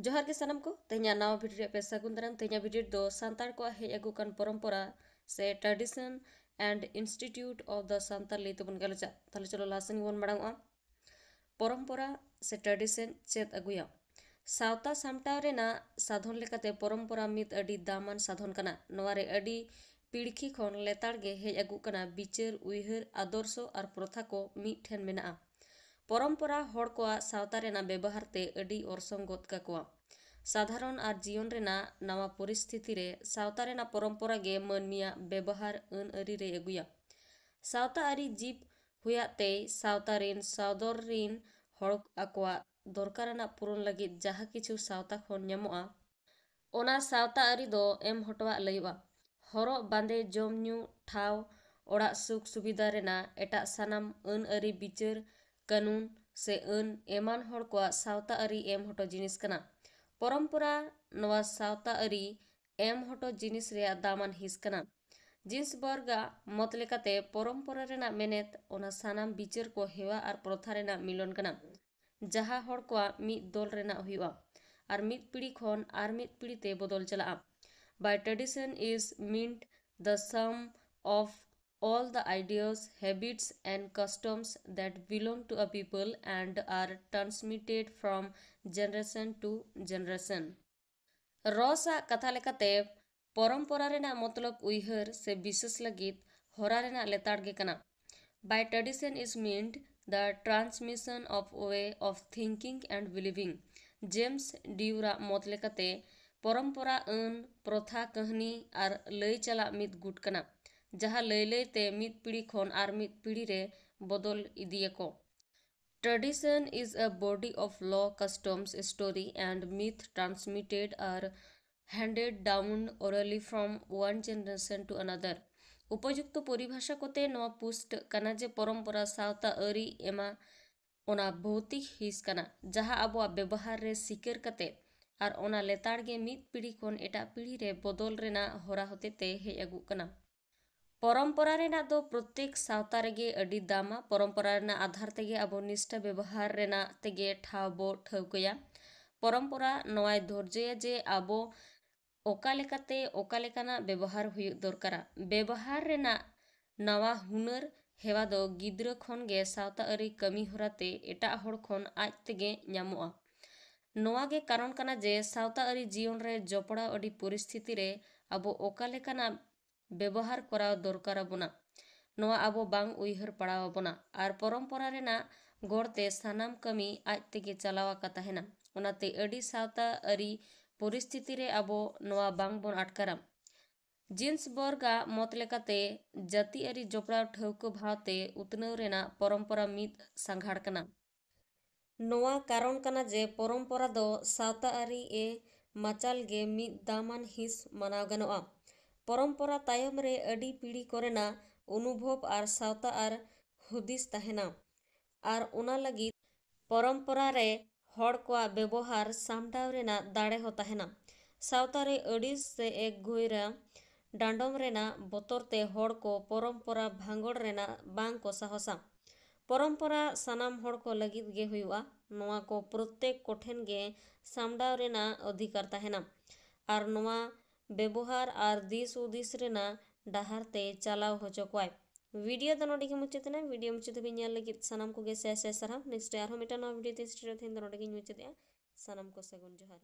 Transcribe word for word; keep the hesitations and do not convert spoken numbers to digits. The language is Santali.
ᱡᱚᱦᱟᱨ ᱜᱮ ᱥᱟᱱᱟᱢ ᱠᱚ, ᱛᱮᱦᱮᱧᱟᱜ ᱱᱟᱣᱟ ᱵᱷᱤᱰᱤᱭᱳ ᱨᱮ ᱟᱯᱮ ᱥᱟᱹᱜᱩᱱ ᱫᱟᱨᱟᱢ᱾ ᱛᱮᱦᱮᱧᱟᱜ ᱵᱷᱤᱰᱤᱭᱳ ᱨᱮᱫᱚ ᱥᱟᱱᱛᱟᱲ ᱠᱚᱣᱟᱜ ᱦᱮᱡ ᱟᱹᱜᱩ ᱠᱟᱱ ᱯᱚᱨᱚᱢᱯᱚᱨᱟ ᱥᱮ tradition and institute of the Santal ᱞᱟᱹᱭ ᱛᱮᱵᱚᱱ ᱜᱟᱞᱚᱪᱟ᱾ ᱛᱟᱦᱞᱮ ᱪᱚᱞᱚ ᱞᱟᱦᱟ ᱥᱮᱱ ᱵᱚᱱ ᱢᱟᱲᱟᱝ ᱚᱜᱼᱟ᱾ ᱯᱚᱨᱚᱢᱯᱚᱨᱟ ᱥᱮ tradition ᱪᱮᱫ ᱟᱹᱜᱩᱭᱟ? ᱥᱟᱶᱛᱟ ᱥᱟᱢᱴᱟᱣ ᱨᱮᱱᱟᱜ ᱥᱟᱫᱷᱚᱱ ᱞᱮᱠᱟᱛᱮ ᱯᱚᱨᱚᱢᱯᱚᱨᱟ ᱢᱤᱫ ᱟᱹᱰᱤ ᱫᱟᱢᱟᱱ ᱥᱟᱫᱷᱚᱱ ᱠᱟᱱᱟ᱾ ᱱᱚᱣᱟ ᱨᱮ ᱟᱹᱰᱤ ᱯᱤᱲᱠᱷᱤ ᱠᱷᱚᱱ ᱞᱮᱛᱟᱲ ᱜᱮ ᱦᱮᱡ ᱟᱹᱜᱩᱜ ᱠᱟᱱᱟ ᱵᱤᱪᱟᱹᱨ, ᱩᱭᱦᱟᱹᱨ, ᱟᱫᱚᱨᱥᱚ ᱟᱨ ᱯᱨᱚᱛᱷᱟ ᱠᱚ ᱢᱤᱫ ᱴᱷᱮᱱ ᱢᱮᱱᱟᱜᱼᱟ᱾ ᱯᱚᱨᱚᱢᱯᱚᱨᱟ ᱦᱚᱲ ᱠᱚᱣᱟᱜ ᱥᱟᱶᱛᱟ ᱨᱮᱱᱟᱜ ᱵᱮᱵᱚᱦᱟᱨ ᱛᱮ ᱟᱹᱰᱤ ᱚᱨᱥᱚᱝ ᱜᱚᱫ ᱠᱟᱠᱚᱣᱟ᱾ ᱥᱟᱫᱷᱟᱨᱚᱱ ᱟᱨ ᱡᱤᱭᱚᱱ ᱨᱮᱱᱟᱜ ᱱᱟᱣᱟ ᱯᱚᱨᱤᱥᱛᱷᱤᱛᱤ ᱨᱮ ᱥᱟᱶᱛᱟ ᱨᱮᱱᱟᱜ ᱯᱚᱨᱚᱢᱯᱚᱨᱟ ᱜᱮ ᱢᱟᱹᱱᱢᱤᱭᱟᱜ ᱵᱮᱵᱚᱦᱟᱨ ᱟᱹᱱ ᱟᱹᱨᱤ ᱨᱮᱭ ᱟᱹᱜᱩᱭᱟ᱾ ᱥᱟᱶᱛᱟ ᱟᱹᱨᱤ ᱡᱤᱵᱽ ᱦᱩᱭᱟᱜ ᱛᱮᱭ ᱥᱟᱶᱛᱟ ᱨᱤᱱ ᱥᱟᱣᱫᱚᱨ ᱨᱤᱱ ᱦᱚᱲ ᱟᱠᱚᱣᱟᱜ ᱫᱚᱨᱠᱟᱨ ᱟᱱᱟᱜ ᱯᱩᱨᱩᱱ ᱞᱟᱹᱜᱤᱫ ᱡᱟᱦᱟᱸ ᱠᱤᱪᱷᱩ ᱥᱟᱶᱛᱟ ᱠᱷᱚᱱ ᱧᱟᱢᱚᱜᱼᱟ, ᱚᱱᱟ ᱥᱟᱶᱛᱟ ᱟᱹᱨᱤ ᱫᱚ ᱮᱢ ᱦᱚᱴᱚᱣᱟᱜ ᱞᱟᱹᱭᱚᱜᱼᱟ᱾ ᱦᱚᱨᱚᱜ ᱵᱟᱸᱫᱮ, ᱡᱚᱢ ᱧᱩ, ᱴᱷᱟᱶ, ᱚᱲᱟᱜ ᱥᱩᱠ ᱥᱩᱵᱤᱫᱷᱟ ᱨᱮᱱᱟᱜ ᱮᱴᱟᱜ ᱥᱟᱱᱟᱢ ᱟᱹᱱ ᱟᱹᱨᱤ, ᱵᱤᱪᱟᱹᱨ, ᱠᱟᱹᱱᱩᱱ ᱥᱮ ᱟᱹᱱ ᱮᱢᱟᱱ ᱦᱚᱲ ᱠᱚᱣᱟᱜ ᱥᱟᱶᱛᱟ ᱟᱹᱨᱤ ᱮᱢ ᱦᱚᱴᱚ ᱡᱤᱱᱤᱥ ᱠᱟᱱᱟ᱾ ᱯᱚᱨᱚᱢᱯᱚᱨᱟ ᱱᱚᱣᱟ ᱥᱟᱶᱛᱟ ᱟᱹᱨᱤ ᱮᱢ ᱦᱚᱴᱚ ᱡᱤᱱᱤᱥ ᱨᱮᱭᱟᱜ ᱫᱟᱢᱟᱱ ᱦᱤᱸᱥ ᱠᱟᱱᱟ᱾ ᱡᱤᱱᱥᱵᱚᱨᱜ ᱟᱜ ᱢᱚᱛ ᱞᱮᱠᱟᱛᱮ, ᱯᱚᱨᱚᱢᱯᱚᱨᱟ ᱨᱮᱱᱟᱜ ᱢᱮᱱᱮᱛ ᱚᱱᱟ ᱥᱟᱱᱟᱢ ᱵᱤᱪᱟᱹᱨ ᱠᱚ, ᱦᱮᱣᱟ ᱟᱨ ᱯᱨᱚᱛᱷᱟ ᱨᱮᱱᱟᱜ ᱢᱤᱞᱚᱱ ᱠᱟᱱᱟ, ᱡᱟᱦᱟᱸ ᱦᱚᱲ ᱠᱚᱣᱟᱜ ᱢᱤᱫ ᱫᱚᱞ ᱨᱮᱱᱟᱜ ᱦᱩᱭᱩᱜᱼᱟ ᱟᱨ ᱢᱤᱫ ᱯᱤᱲᱦᱤ ᱠᱷᱚᱱ ᱟᱨ ᱢᱤᱫ ᱯᱤᱲᱦᱤ ᱛᱮ ᱵᱚᱫᱚᱞ ᱪᱟᱞᱟᱜᱼᱟ᱾ By tradition is meant the sum of all the ideas, habits and customs that belong to a people and are transmitted from generation to generation. ᱨᱚᱥ ᱟᱜ ᱠᱟᱛᱷᱟ ᱞᱮᱠᱟᱛᱮ, ᱯᱚᱨᱚᱢᱯᱚᱨᱟ ᱨᱮᱱᱟᱜ ᱢᱚᱛᱞᱚᱵ ᱩᱭᱦᱟᱹᱨ ᱥᱮ ᱵᱤᱥᱟᱹᱥ ᱞᱟᱹᱜᱤᱫ ᱦᱚᱨᱟ ᱨᱮᱱᱟᱜ ᱞᱮᱛᱟᱲ ᱜᱮ ᱠᱟᱱᱟ᱾ By tradition is meant the transmission of way of thinking and believing. James Dewar ᱟᱜ ᱢᱚᱛ ᱞᱮᱠᱟᱛᱮ, ᱯᱚᱨᱚᱢᱯᱚᱨᱟ ᱟᱹᱱ, ᱯᱨᱚᱛᱷᱟ, ᱠᱟᱹᱦᱱᱤ ᱟᱨ ᱞᱟᱹᱭ ᱪᱟᱞᱟᱜ ᱢᱤᱫ ᱜᱩᱴ ᱠᱟᱱᱟ, ᱡᱟᱦᱟᱸ ᱞᱟᱹᱭ ᱞᱟᱹᱭ ᱛᱮ ᱢᱤᱫ ᱯᱤᱲᱦᱤ ᱠᱷᱚᱱ ᱟᱨ ᱢᱤᱫ ᱯᱤᱲᱦᱤ ᱨᱮ ᱵᱚᱫᱚᱞ ᱤᱫᱤᱭᱟᱠᱚ᱾ Tradition is a body of law, customs, story and myth transmitted or handed down orally from one generation to another. ᱩᱯᱚᱡᱩᱠᱛᱚ ᱯᱚᱨᱤᱵᱷᱟᱥᱟ ᱠᱚᱛᱮ ᱱᱚᱣᱟ ᱯᱩᱥᱴᱟᱹᱜ ᱠᱟᱱᱟ ᱡᱮ ᱯᱚᱨᱚᱢᱯᱚᱨᱟ ᱥᱟᱶᱛᱟ ᱟᱹᱨᱤ ᱮᱢᱟ ᱚᱱᱟ ᱵᱷᱳᱣᱛᱤᱠ ᱦᱤᱸᱥ ᱠᱟᱱᱟ, ᱡᱟᱦᱟᱸ ᱟᱵᱚᱣᱟᱜ ᱵᱮᱵᱚᱦᱟᱨ ᱨᱮ ᱥᱤᱠᱟᱹᱨ ᱠᱟᱛᱮ ᱟᱨ ᱚᱱᱟ ᱞᱮᱛᱟᱲ ᱜᱮ ᱢᱤᱫ ᱯᱤᱲᱦᱤ ᱠᱷᱚᱱ ᱮᱴᱟᱜ ᱯᱤᱲᱦᱤ ᱨᱮ ᱵᱚᱫᱚᱞ ᱨᱮᱱᱟᱜ ᱦᱚᱨᱟ ᱦᱚᱛᱮᱛᱮ ᱦᱮᱡ ᱟᱹᱜᱩᱜ ᱠᱟᱱᱟ᱾ ᱯᱚᱨᱚᱢᱯᱚᱨᱟ ᱨᱮᱱᱟᱜ ᱫᱚ ᱯᱨᱚᱛᱮᱠ ᱥᱟᱶᱛᱟ ᱨᱮᱜᱮ ᱟᱹᱰᱤ ᱫᱟᱢᱟ᱾ ᱯᱚᱨᱚᱢᱯᱚᱨᱟ ᱨᱮᱱᱟᱜ ᱟᱫᱷᱟᱨ ᱛᱮᱜᱮ ᱟᱵᱚ ᱱᱤᱥᱴᱷᱟ ᱵᱮᱵᱚᱦᱟᱨ ᱨᱮᱱᱟᱜ ᱛᱮᱜᱮ ᱴᱷᱟᱶ ᱵᱚ ᱴᱷᱟᱹᱣᱠᱟᱹᱭᱟ᱾ ᱯᱚᱨᱚᱢᱯᱚᱨᱟ ᱱᱚᱣᱟᱭ ᱫᱷᱳᱨᱡᱚᱭᱟ ᱡᱮ ᱟᱵᱚ ᱚᱠᱟ ᱞᱮᱠᱟᱛᱮ ᱚᱠᱟ ᱞᱮᱠᱟᱱᱟᱜ ᱵᱮᱵᱚᱦᱟᱨ ᱦᱩᱭᱩᱜ ᱫᱚᱨᱠᱟᱨᱟ᱾ ᱵᱮᱵᱚᱦᱟᱨ ᱨᱮᱱᱟᱜ ᱱᱟᱣᱟ ᱦᱩᱱᱟᱹᱨ ᱦᱮᱣᱟ ᱫᱚ ᱜᱤᱫᱽᱨᱟᱹ ᱠᱷᱚᱱ ᱜᱮ ᱥᱟᱶᱛᱟ ᱟᱹᱨᱤ ᱠᱟᱹᱢᱤ ᱦᱚᱨᱟ ᱛᱮ ᱮᱴᱟᱜ ᱦᱚᱲ ᱠᱷᱚᱱ ᱟᱡ ᱛᱮᱜᱮ ᱧᱟᱢᱚᱜᱼᱟ᱾ ᱱᱚᱣᱟ ᱜᱮ ᱠᱟᱨᱚᱱ ᱠᱟᱱᱟ ᱡᱮ ᱥᱟᱶᱛᱟ ᱟᱹᱨᱤ ᱡᱤᱭᱚᱱ ᱨᱮ ᱡᱚᱯᱲᱟᱣ ᱟᱹᱰᱤ ᱯᱚᱨᱤᱥᱛᱷᱤᱛᱤ ᱨᱮ ᱟᱵᱚ ᱚᱠᱟ ᱞᱮᱠᱟᱱᱟᱜ ᱵᱮᱵᱚᱦᱟᱨ ᱠᱚᱨᱟᱣ ᱫᱚᱨᱠᱟᱨ ᱟᱵᱚᱱᱟ, ᱱᱚᱣᱟ ᱟᱵᱚ ᱵᱟᱝ ᱩᱭᱦᱟᱹᱨ ᱯᱟᱲᱟᱣ ᱟᱵᱚᱱᱟ᱾ ᱟᱨ ᱯᱚᱨᱚᱢᱯᱚᱨᱟ ᱨᱮᱱᱟᱜ ᱜᱚᱲ ᱛᱮ ᱥᱟᱱᱟᱢ ᱠᱟᱹᱢᱤ ᱟᱡ ᱛᱮᱜᱮ ᱪᱟᱞᱟᱣ ᱟᱠᱟ ᱛᱟᱦᱮᱱᱟ᱾ ᱚᱱᱟᱛᱮ ᱟᱹᱰᱤ ᱥᱟᱶᱛᱟ ᱟᱹᱨᱤ ᱯᱚᱨᱤᱥᱛᱷᱤᱛᱤ ᱨᱮ ᱟᱵᱚ ᱱᱚᱣᱟ ᱵᱟᱝ ᱵᱚᱱ ᱟᱴᱠᱟᱨᱟ᱾ ᱡᱤᱱᱥᱵᱚᱨᱜ ᱟᱜ ᱢᱚᱛ ᱞᱮᱠᱟᱛᱮ, ᱡᱟᱹᱛᱤ ᱟᱹᱨᱤ ᱡᱚᱯᱲᱟᱣ ᱴᱷᱟᱹᱣᱠᱟᱹ ᱵᱷᱟᱣᱛᱮ ᱩᱛᱱᱟᱹᱣ ᱨᱮᱱᱟᱜ ᱯᱚᱨᱚᱢᱯᱚᱨᱟ ᱢᱤᱫ ᱥᱟᱸᱜᱷᱟᱲ ᱠᱟᱱᱟ᱾ ᱱᱚᱣᱟ ᱠᱟᱨᱚᱱ ᱠᱟᱱᱟ ᱡᱮ ᱯᱚᱨᱚᱢᱯᱚᱨᱟ ᱫᱚ ᱥᱟᱶᱛᱟ ᱟᱹᱨᱤ ᱮ ᱢᱟᱪᱟᱞ ᱜᱮ ᱢᱤᱫ ᱫᱟᱢᱟᱱ ᱦᱤᱸᱥ ᱢᱟᱱᱟᱣ ᱜᱟᱱᱚᱜᱼᱟ᱾ ᱯᱚᱨᱚᱢᱯᱚᱨᱟ ᱛᱟᱭᱚᱢ ᱨᱮ ᱟᱹᱰᱤ ᱯᱤᱲᱦᱤ ᱠᱚᱨᱮᱱᱟᱜ ᱚᱱᱩᱵᱷᱚᱵ ᱟᱨ ᱥᱟᱶᱛᱟ ᱟᱨ ᱦᱩᱫᱤᱥ ᱛᱟᱦᱮᱱᱟ, ᱟᱨ ᱚᱱᱟ ᱞᱟᱹᱜᱤᱫ ᱯᱚᱨᱚᱢᱯᱚᱨᱟ ᱨᱮ ᱦᱚᱲ ᱠᱚᱣᱟᱜ ᱵᱮᱵᱚᱦᱟᱨ ᱥᱟᱢᱴᱟᱣ ᱨᱮᱱᱟᱜ ᱫᱟᱲᱮ ᱦᱚᱸ ᱛᱟᱦᱮᱱᱟ᱾ ᱥᱟᱶᱛᱟ ᱨᱮ ᱟᱹᱲᱤᱥ ᱥᱮ ᱮᱠ ᱜᱷᱩᱭᱨᱟ ᱰᱟᱸᱰᱚᱢ ᱨᱮᱱᱟᱜ ᱵᱚᱛᱚᱨ ᱛᱮ ᱦᱚᱲ ᱠᱚ ᱯᱚᱨᱚᱢᱯᱚᱨᱟ ᱵᱷᱟᱸᱜᱚᱲ ᱨᱮᱱᱟᱜ ᱵᱟᱝ ᱠᱚ ᱥᱟᱦᱚᱥᱟ᱾ ᱯᱚᱨᱚᱢᱯᱚᱨᱟ ᱥᱟᱱᱟᱢ ᱦᱚᱲ ᱠᱚ ᱞᱟᱹᱜᱤᱫ ᱜᱮ ᱦᱩᱭᱩᱜᱼᱟ᱾ ᱱᱚᱣᱟ ᱠᱚ ᱯᱨᱚᱛᱮᱠ ᱠᱚᱴᱷᱮᱱ ᱜᱮ ᱥᱟᱢᱰᱟᱣ ᱨᱮᱱᱟᱜ ᱚᱫᱷᱤᱠᱟᱨ ᱛᱟᱦᱮᱱᱟ, ᱟᱨ ᱱᱚᱣᱟ ᱵᱮᱵᱚᱦᱟᱨ ᱟᱨ ᱫᱤᱥ ᱦᱩᱫᱤᱥ ᱨᱮᱱᱟᱜ ᱰᱟᱦᱟᱨ ᱛᱮ ᱪᱟᱞᱟᱣ ᱦᱚᱪᱚ ᱠᱚᱣᱟᱭ᱾ ᱵᱷᱤᱰᱤᱭᱳ ᱫᱚ ᱱᱚᱰᱮ ᱜᱮ ᱢᱩᱪᱟᱹᱫ ᱮᱱᱟ᱾ ᱵᱷᱤᱰᱤᱭᱳ ᱢᱩᱪᱟᱹᱫ ᱫᱷᱟᱹᱵᱤᱡ ᱧᱮᱞ ᱞᱟᱹᱜᱤᱫ ᱥᱟᱱᱟᱢ ᱠᱚᱜᱮ ᱥᱟᱭ ᱥᱟᱭ ᱥᱟᱨᱦᱟᱣ᱾ ᱱᱮᱠᱥᱴ ᱨᱮ ᱟᱨᱦᱚᱸ ᱢᱤᱫᱴᱟᱝ ᱱᱟᱣᱟ ᱵᱷᱤᱰᱤᱭᱳ ᱛᱮ ᱥᱮᱴᱮᱨᱚᱜ᱾ ᱛᱮᱦᱮᱧ ᱫᱚ ᱱᱚᱰᱮ ᱜᱮᱧ ᱢᱩᱪᱟᱹᱫᱮᱜᱼᱟ᱾ ᱥᱟᱱᱟᱢ ᱠᱚ ᱥᱟᱹᱜᱩᱱ ᱡᱚᱦᱟᱨ᱾